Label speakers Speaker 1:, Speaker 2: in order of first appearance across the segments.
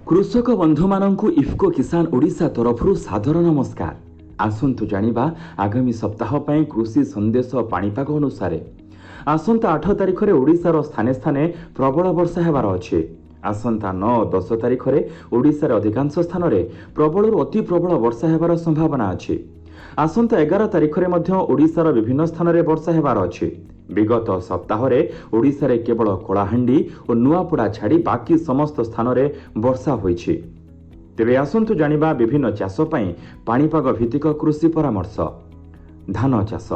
Speaker 1: କୃଷକ ବନ୍ଧୁମାନଙ୍କୁ ଇଫ୍କୋ କିଷାନ ଓଡ଼ିଶା ତରଫରୁ ସାଦର ନମସ୍କାର। ଆସନ୍ତୁ ଜାଣିବା ଆଗାମୀ ସପ୍ତାହ ପାଇଁ କୃଷି ସନ୍ଦେଶ। ପାଣିପାଗ ଅନୁସାରେ ଆସନ୍ତା 8 ତାରିଖରେ ଓଡ଼ିଶାର ସ୍ଥାନେ ସ୍ଥାନେ ପ୍ରବଳ ବର୍ଷା ହେବାର ଅଛି। ଆସନ୍ତା 9, 10 ତାରିଖରେ ଓଡ଼ିଶାର ଅଧିକାଂଶ ସ୍ଥାନରେ ପ୍ରବଳରୁ ଅତି ପ୍ରବଳ ବର୍ଷା ହେବାର ସମ୍ଭାବନା ଅଛି। ଆସନ୍ତା 11 ତାରିଖରେ ମଧ୍ୟ ଓଡ଼ିଶାର ବିଭିନ୍ନ ସ୍ଥାନରେ ବର୍ଷା ହେବାର ଅଛି। ବିଗତ ସପ୍ତାହରେ ଓଡ଼ିଶାରେ କେବଳ କଳାହାଣ୍ଡି ଓ ନୂଆପଡ଼ା ଛାଡ଼ି ବାକି ସମସ୍ତ ସ୍ଥାନରେ ବର୍ଷା ହୋଇଛି। ତେବେ ଆସନ୍ତୁ ଜାଣିବା ବିଭିନ୍ନ ଚାଷ ପାଇଁ ପାଣିପାଗ ଭିତ୍ତିକ କୃଷି ପରାମର୍ଶ। ଧାନ ଚାଷ: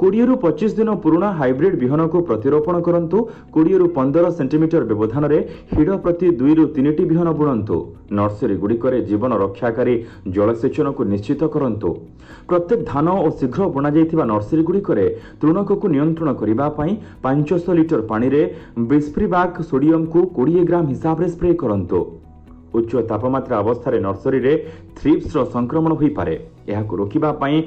Speaker 1: 20ରୁ 25 ଦିନ ପୁରୁଣା ହାଇବ୍ରିଡ୍ ବିହନକୁ ପ୍ରତିରୋପଣ କରନ୍ତୁ। 20ରୁ 15 ସେଣ୍ଟିମିଟର ବ୍ୟବଧାନରେ ହିଡ଼ ପ୍ରତି 2ରୁ 3ଟି ବିହନ ବୁଣନ୍ତୁ। ନର୍ସରୀଗୁଡ଼ିକରେ ଜୀବନ ରକ୍ଷାକାରୀ ଜଳସେଚନକୁ ନିଶ୍ଚିତ କରନ୍ତୁ। ପ୍ରତ୍ୟେକ ଧାନ ଓ ଶୀଘ୍ର ବୁଣାଯାଇଥିବା ନର୍ସରୀଗୁଡ଼ିକରେ ତୃଣକକୁ ନିୟନ୍ତ୍ରଣ କରିବା ପାଇଁ 500 ଲିଟର ପାଣିରେ ବିସ୍ପ୍ରିବାକ୍ ସୋଡିୟମକୁ 20 ଗ୍ରାମ ହିସାବରେ ସ୍ପ୍ରେ କରନ୍ତୁ। ଉଚ୍ଚ ତାପମାତ୍ରା ଅବସ୍ଥାରେ ନର୍ସରୀରେ ଥ୍ରିପ୍ସର ସଂକ୍ରମଣ ହୋଇପାରେ। ଏହାକୁ ରୋକିବା ପାଇଁ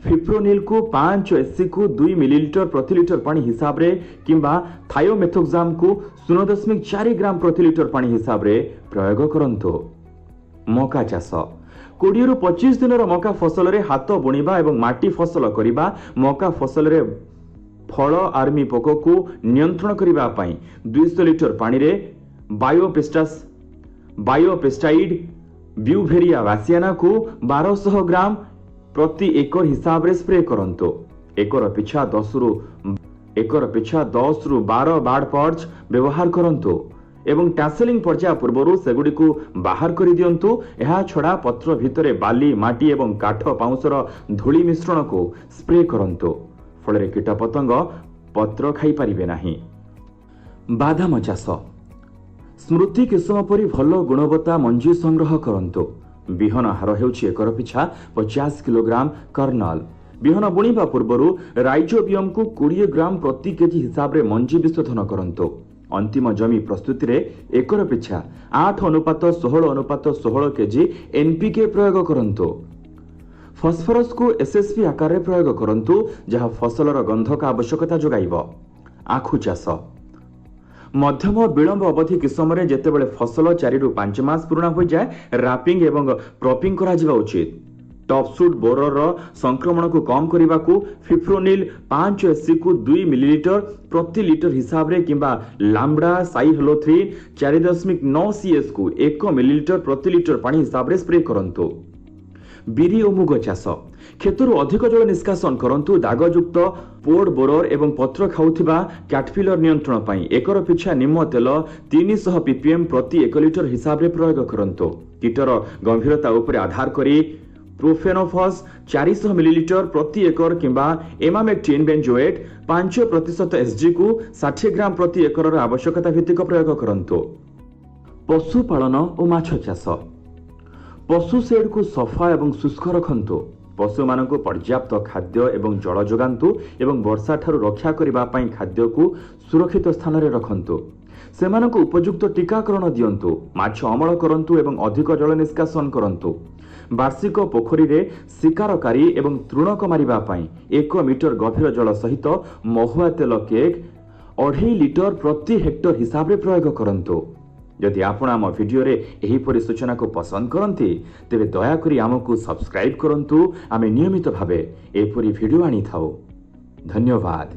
Speaker 1: ଫିପ୍ରୋନିଲକୁ 5 ଏସ୍ସିକୁ 2 ମିଲିଲିଟର ପ୍ରତି ଲିଟର ପାଣି ହିସାବରେ କିମ୍ବା ଥାୟୋମେଥୋକ୍ସାମକୁ 0.4 ଗ୍ରାମ ପ୍ରତି ଲିଟର ପାଣି ହିସାବରେ ପ୍ରୟୋଗ କରନ୍ତୁ। ମକା ଚାଷ: 20ରୁ 25 ଦିନର ମକା ଫସଲରେ ହାତ ବୁଣିବା ଏବଂ ମାଟି ଫସଲ କରିବା। ମକା ଫସଲରେ ଫଳ ଆର୍ମି ପୋକକୁ ନିୟନ୍ତ୍ରଣ କରିବା ପାଇଁ 200 ଲିଟର ପାଣିରେ ବାୟୋପେଷ୍ଟାଇଡ୍ ବ୍ୟୁଭେରିଆ ବାସିଆନାକୁ 1200 ଗ୍ରାମ ପ୍ରତି ଏକର ହିସାବରେ ସ୍ପ୍ରେ କରନ୍ତୁ। ଏକର ପିଛା 10ରୁ 12 ବାର୍ଡ ପର୍ଚ ବ୍ୟବହାର କରନ୍ତୁ ଏବଂ ଟାସେଲିଂ ପର୍ଯ୍ୟାୟ ପୂର୍ବରୁ ସେଗୁଡ଼ିକୁ ବାହାର କରିଦିଅନ୍ତୁ। ଏହାଛଡ଼ା ପତ୍ର ଭିତରେ ବାଲି, ମାଟି ଏବଂ କାଠ ପାଉଁଶର ଧୂଳି ମିଶ୍ରଣକୁ ସ୍ପ୍ରେ କରନ୍ତୁ। ଫଳରେ କୀଟପତଙ୍ଗ ପତ୍ର ଖାଇପାରିବେ ନାହିଁ। ବାଦାମ ଚାଷ: ସ୍ମୃତି କିସମ ପରି ଭଲ ଗୁଣବତ୍ତା ମଞ୍ଜି ସଂଗ୍ରହ କରନ୍ତୁ। ବିହନ ହାର ହେଉଛି ଏକର ପିଛା 50 କିଲୋଗ୍ରାମ କର୍ଣ୍ଣଲ। ବିହନ ବୁଣିବା ପୂର୍ବରୁ ରାଇଜୋବିୟମକୁ 20 ଗ୍ରାମ ପ୍ରତି କେଜି ହିସାବରେ ମଞ୍ଜି ବିଶୋଧନ କରନ୍ତୁ। ଅନ୍ତିମ ଜମି ପ୍ରସ୍ତୁତିରେ ଏକର ପିଛା 8:16:16 କେଜି ଏନପିକେ ପ୍ରୟୋଗ କରନ୍ତୁ। ଫସଫରସକୁ ଏସ୍ଏସ୍ପି ଆକାରରେ ପ୍ରୟୋଗ କରନ୍ତୁ, ଯାହା ଫସଲର ଗନ୍ଧକ ଆବଶ୍ୟକତା ଯୋଗାଇବ। ଆଖୁ ଚାଷ: ମଧ୍ୟମ ବିଳମ୍ବ ଅବଧି କିସମରେ ଯେତେବେଳେ ଫସଲ 4ରୁ 5 ମାସ ପୁରୁଣା ହୋଇଯାଏ, ରାପିଂ ଏବଂ ପ୍ରପିଂ କରାଯିବା ଉଚିତ। ଟପସୁଟ୍ ବୋରର ସଂକ୍ରମଣକୁ କମ୍ କରିବାକୁ ଫିପ୍ରୋନିଲ୍ 5 ଏସ୍ସିକୁ 2 ମିଲିଲିଟର ପ୍ରତି ଲିଟର ହିସାବରେ କିମ୍ବା ଲାମ୍ବଡା ସାଇହେଲୋଥ୍ରିନ୍ 4.9 ସିଏସ୍କୁ 1 ମିଲିଲିଟର ପ୍ରତି ଲିଟର ପାଣି ହିସାବରେ ସ୍ପ୍ରେ କରନ୍ତୁ। ବିରି ଓ ମୁଗ ଚାଷ: କ୍ଷେତରୁ ଅଧିକ ଜଳ ନିଷ୍କାସନ କରନ୍ତୁ। ଦାଗଯୁକ୍ତ ପୋଡ ବୋରର ଏବଂ ପତ୍ର ଖାଉଥିବା କ୍ୟାଟପିଲର ନିୟନ୍ତ୍ରଣ ପାଇଁ ଏକର ପିଛା ନିମ ତେଲ 300 ପିପିଏମ୍ ପ୍ରତି 1 ଲିଟର ହିସାବରେ ପ୍ରୟୋଗ କରନ୍ତୁ। କୀଟର ଗମ୍ଭୀରତା ଉପରେ ଆଧାର କରି ପ୍ରୋଫେନୋଫସ୍ 400 ମିଲିଲିଟର ପ୍ରତି ଏକର କିମ୍ବା ଏମାମେକ୍ଟିନ୍ ବେଞ୍ଜୋଏଟ୍ 5% ଏସ୍ଜିକୁ 60 ଗ୍ରାମ ପ୍ରତି ଏକରର ଆବଶ୍ୟକତା ଭିତ୍ତିକ ପ୍ରୟୋଗ କରନ୍ତୁ। ପଶୁପାଳନ ଓ ମାଛ ଚାଷ: ପଶୁ ସେଡ୍କୁ ସଫା ଏବଂ ଶୁଷ୍କ ରଖନ୍ତୁ। ପଶୁମାନଙ୍କୁ ପର୍ଯ୍ୟାପ୍ତ ଖାଦ୍ୟ ଏବଂ ଜଳ ଯୋଗାନ୍ତୁ ଏବଂ ବର୍ଷାଠାରୁ ରକ୍ଷା କରିବା ପାଇଁ ଖାଦ୍ୟକୁ ସୁରକ୍ଷିତ ସ୍ଥାନରେ ରଖନ୍ତୁ। ସେମାନଙ୍କୁ ଉପଯୁକ୍ତ ଟୀକାକରଣ ଦିଅନ୍ତୁ। ମାଛ ଅମଳ କରନ୍ତୁ ଏବଂ ଅଧିକ ଜଳ ନିଷ୍କାସନ କରନ୍ତୁ। ବାର୍ଷିକ ପୋଖରୀରେ ଶିକାରକାରୀ ଏବଂ ତୃଣକ ମାରିବା ପାଇଁ 1 ମିଟର ଗଭୀର ଜଳ ସହିତ ମହୁଆ ତେଲ କେକ୍ 2.5 ଲିଟର ପ୍ରତି ହେକ୍ଟର ହିସାବରେ ପ୍ରୟୋଗ କରନ୍ତୁ। ଯଦି ଆପଣ ଆମ ଭିଡ଼ିଓରେ ଏହିପରି ସୂଚନାକୁ ପସନ୍ଦ କରନ୍ତି, ତେବେ ଦୟାକରି ଆମକୁ ସବସ୍କ୍ରାଇବ୍ କରନ୍ତୁ। ଆମେ ନିୟମିତ ଭାବେ ଏପରି ଭିଡ଼ିଓ ଆଣିଥାଉ। ଧନ୍ୟବାଦ।